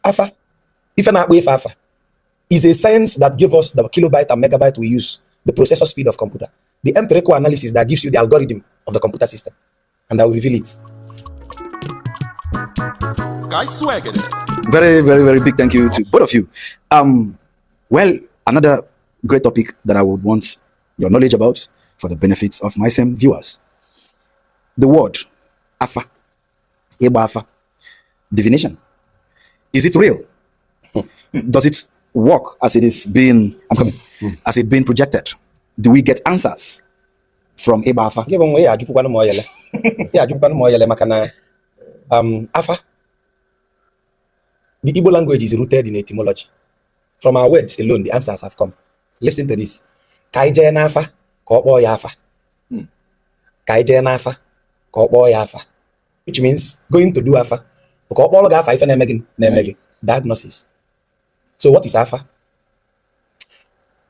Afa, if an Afa, is a science that gives us the kilobyte and megabyte we use, the processor speed of computer, the empirical analysis that gives you the algorithm of the computer system, and I will reveal it. Very, very, very big thank you to both of you. Well, another great topic that I would want your knowledge about for the benefits of my same viewers. The word Afa, Igba Afa, divination. Is it real? Does it work as it is being, as it being projected? Do we get answers from Igba Afa? Afa, the Igbo language is rooted in etymology. From our words alone, the answers have come. Listen to this. Kaije nafa, kopo yafa. Kaije nafa, kopo yafa. Which means going to do Afa. Diagnosis. So what is Afa?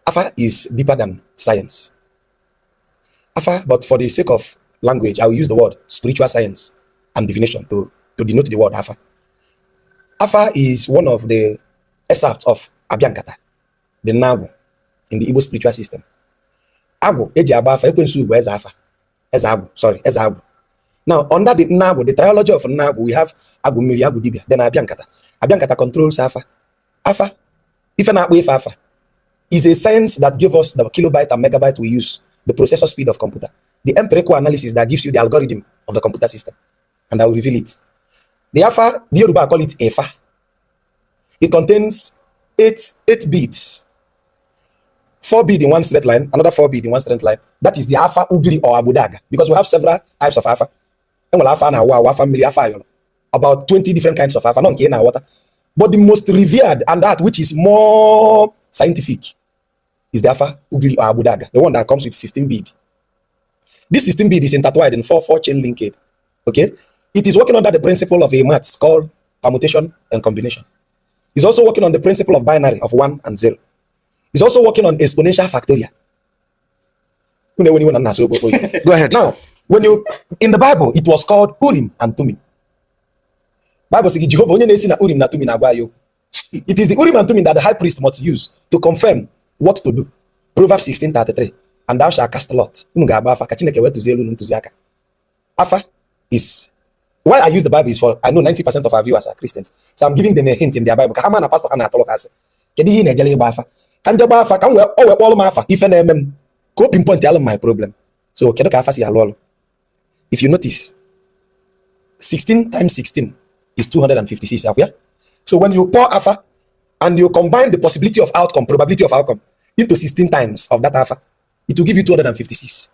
Afa is deeper than science. Afa, but for the sake of language, I will use the word spiritual science and divination to denote the word Afa. Afa is one of the excerpts of Abiankata, the Nabu, in the Igbo spiritual system. Abu, Eji Abafa, Ekwensu Ubu Ezafa. Ezabu, sorry, Ezabu. Now, under the Nabu, the trilogy of Nabu, we have Abu Miri, Abu Dibia, then Abiankata. Abiankata controls Afa. Afa, if an Afa, is a science that gives us the kilobyte and megabyte we use, the processor speed of computer, the empirical analysis that gives you the algorithm of the computer system, and I will reveal it. The Afa, the Yoruba call it Efa. It contains eight beads. 4 beads in one straight line, another 4 beads in one straight line. That is the Afa Ugiri or Abudaga, because we have several types of Afa. About 20 different kinds of Afa. But the most revered and that which is more scientific is the Afa Ugiri or Abudaga, the one that comes with 16 beads. This 16 bead is intertwined in 4 chain linkage. Okay, it is working under the principle of a maths called permutation and combination. It's also working on the principle of binary of 1 and 0. It's also working on exponential factorial. Go ahead. Now, when you in the Bible, it was called Urim and Tumim. Bible says Jehovah only na Urim na Tumim agbayo. It is the Urim and Tumim that the high priest must use to confirm what to do. Proverbs 16:33. And thou shalt cast a lot. Afa is why I use the Bible is for I know 90% of our viewers are Christians. So I'm giving them a hint in their Bible. Can pinpoint my problem. So if you notice, 16 times 16 is 256. So when you pour Afa and you combine the possibility of outcome, probability of outcome, into 16 times of that Afa, it will give you 256.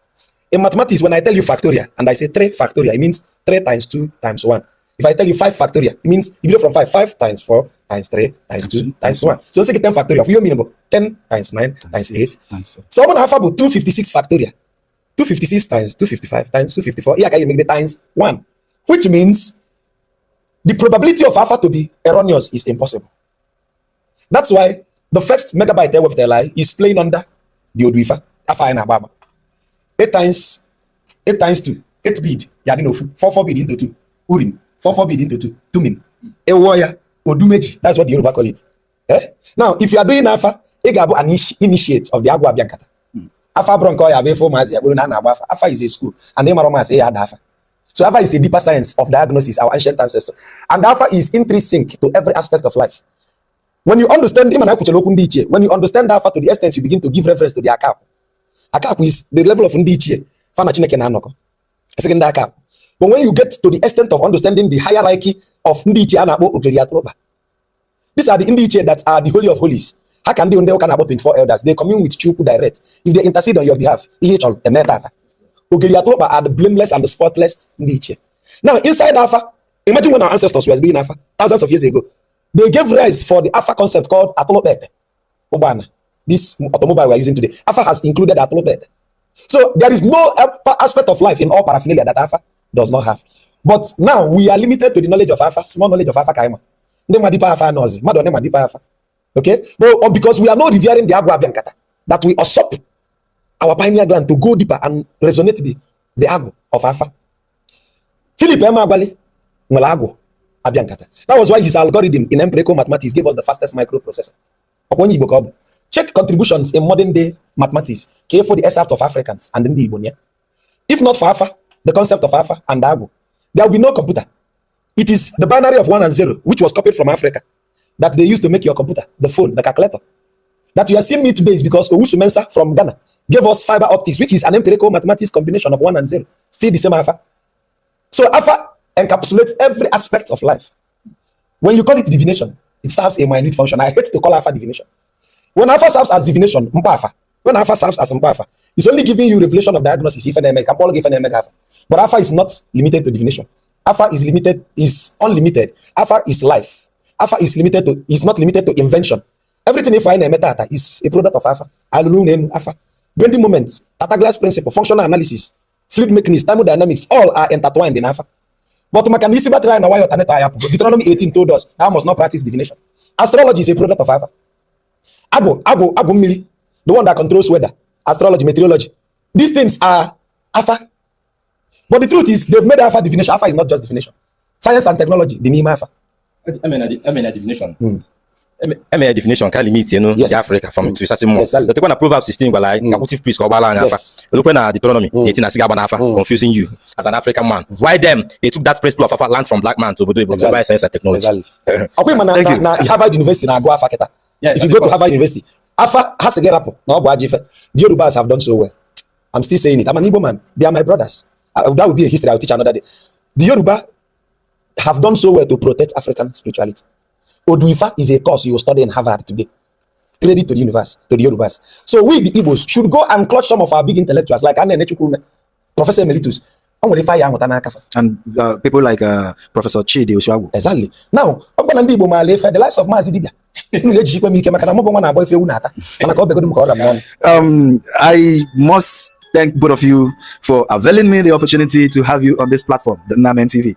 In mathematics, when I tell you factorial and I say 3 factorial, it means 3 times 2 times 1. If I tell you 5 factorial, it means if you go from 5 times 4 times 3 times 2 times 1. So let's say 10 factorial. You mean 10 times 9 times 8. So I'm going to have about 256 factorial. 256 times 255 times 254. Here I can make the times 1, which means the probability of Alpha to be erroneous is impossible. That's why the first megabyte is playing under the Oduifa. 8 times 2, 8 bid. 4 bid into 2. Urim, 4 bid into 2. Tumim. Ewoya, Odumeji. That's what the Yoruba call it. Now, if you are doing Alpha, you are an initiate of the Agua Biancata. Alpha Bronco, Alpha is a school, and then Maroma say Alpha. So Alpha is a deeper science of diagnosis, our ancient ancestor. And Alpha is intrinsic to every aspect of life. When you understand when you understand Alpha to the extent you begin to give reference to the Akap. Akap is the level of Ndichie. Second Akap. But when you get to the extent of understanding the hierarchy of Ndichie Anabo Ogeriatloba, these are the Ndichie that are the Holy of Holies. How can they about 24 elders? They commune with Chuku direct. If they intercede on your behalf, Ogeriatloba are the blameless and the spotless Ndichie. Now, inside Alpha, imagine when our ancestors were being Alpha, thousands of years ago, they gave rise for the Alpha concept called Atolobed. This automobile we are using today, Alpha has included Atolobed. So there is no aspect of life in all paraphernalia that Alpha does not have. But now we are limited to the knowledge of Alpha, small knowledge of Alpha Kaima. Okay? But because we are not revering the Agua Biancata, that we usurp our pineal gland to go deeper and resonate the Agu of Alpha. Philip Emabali, Malago. Abiankata. That was why his algorithm in empirical mathematics gave us the fastest microprocessor. Check contributions in modern day mathematics. Care for the S of Africans and in the Igbo. If not for Afa, the concept of Afa and Agu, there will be no computer. It is the binary of 1 and 0, which was copied from Africa, that they used to make your computer, the phone, the calculator. That you are seeing me today is because Owusu Mensah from Ghana gave us fiber optics, which is an empirical mathematics combination of 1 and 0. Still the same Alpha. So Alpha encapsulates every aspect of life. When you call it divination, it serves a minute function. I hate to call Alpha divination. When Alpha serves as divination, when Alpha serves as Alpha, it's only giving you revelation of diagnosis. If an Alpha. But Alpha is not limited to divination. Alpha is unlimited. Alpha is life. Alpha is not limited to invention. Everything if I name it is a product of Alpha. Alpha. Bending moments, Tata glass principle, functional analysis, fluid mechanics, thermodynamics, all are intertwined in Alpha. But Deuteronomy 18 told us I must not practice divination. Astrology is a product of Alpha. Ago Mili, the one that controls weather, astrology, meteorology. These things are Alpha. But the truth is, they've made Alpha divination. Alpha is not just divination. Science and technology, the name Alpha. I mean a divination. I mean a definition can limit, yes. Africa from to certain more. Yes, the one Proverbs 16, but like caputive priest called Alpha. Look when Deuteronomy 18 as Alpha, confusing you as an African man. Why them? They took that principle of Alpha land from black man to do science and technology. Okay, man, Harvard University now go Alpha. Yes, if you go to Harvard University, Alpha has to get up. No, the Yorubas have done so well. I'm still saying it. I'm an Igbo man. They are my brothers. That will be a history I'll teach another day. The Yoruba have done so well to protect African spirituality. Oduifa is a course you will study in Harvard today. Credit to the universe, to the Yorubas. So we, the Igbos, should go and clutch some of our big intellectuals like Professor Emeritus. And people like Professor Chidi Oswago. Exactly. Now, the lives of Mazidibia. I must thank both of you for availing me the opportunity to have you on this platform, the Namen TV.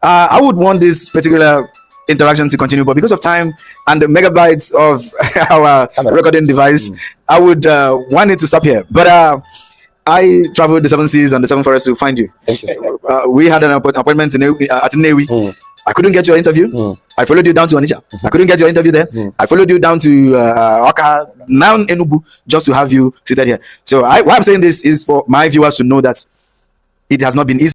I would want this particular interaction to continue, but because of time and the megabytes of our recording device, I would want it to stop here. But I traveled the 7 seas and the 7 forests to find you. Thank you. We had an appointment at Newi. I couldn't get your interview. I followed you down to Onitsha. I couldn't get your interview there. I followed you down to Oka, now Enugu, just to have you seated here. So why I'm saying this is for my viewers to know that it has not been easy.